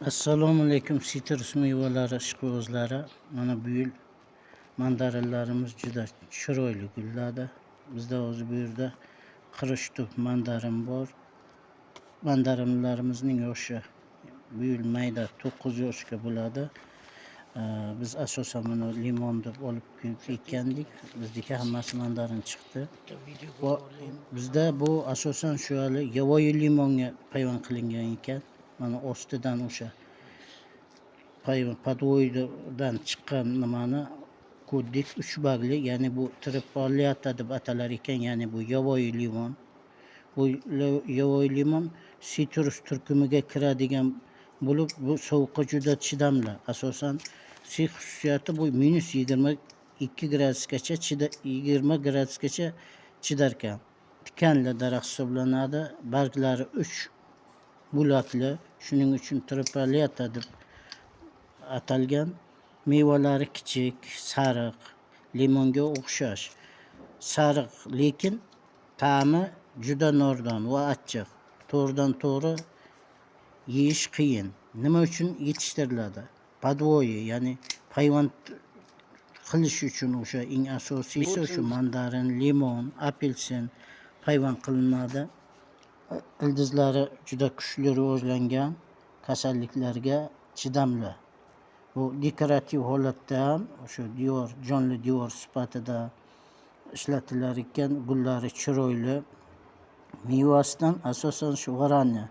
Assalomu alaykum, sitrus mevalari ishqibozlari. Mana bu yil mandarinlarimiz juda chiroyli gulladi. Bizda hozir bu yerda 40 tup mandarin bor. Mandarinlarimizning yoshi bu yil mayda 9 yoshga bo'ladi. Biz asosan buni limon deb olib kelib ekkandik. Bizniki hammasi mandarin chiqdi. Bu bizda bu asosan shu hali yovvoyi limonga payvand qilingan ekan. Mana ostidan o'sha подвой dan chiqqan nimani ko'rdik, uch bargli, ya'ni bu trifoliata deb atalar ekan, ya'ni bu yovvoyi limon. Bu yovvoyi limon sitrus turkumiga kiradigan bo'lib, bu sovuqqa juda chidamli. Asosan xususiyati bu -22 gradusgacha 20 gradusgacha chidarkan. Tikanli daraxt hisoblanadi. Barglari 3 bo'lakli, shuning uchun trifoliata deb atalgan. Mevalari kichik, sariq, limonga o'xshash. Sariq, lekin ta'mi juda nordon va achchiq. To'g'ridan to'g'ri yeyish qiyin. Nima uchun yetishtiriladi? Подвои, ya'ni payvand qilish uchun o'sha eng asosiysi o'sha mandarin, limon, apelsin payvand qilinadi. Ildizlari juda kuchli rivojlangan, kasalliklarga chidamli. Bu dekorativ holatda ham o'sha devor, jonli devor sifatida ishlatilar ekan. Gullari chiroyli. Mevasidan asosan shu варенье,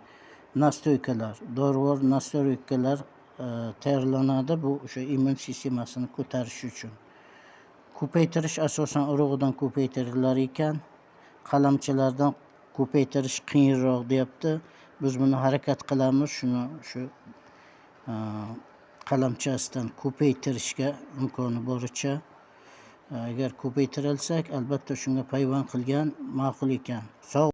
настойка lar, dorivor настойка lar tayyorlanadi. Bu o'sha immun sistemasini ko'tarish uchun. Ko'paytirish asosan urug'idan ko'paytirilar ekan. Qalamchalardan ko'paytirish qiyinroq deyapti. Biz buni harakat qilamiz, shuni shu qalamchasidan ko'paytirishga imkoni boricha. Agar ko'paytirilsak, albatta shunga payvand qilgan ma'qul ekan. Sog'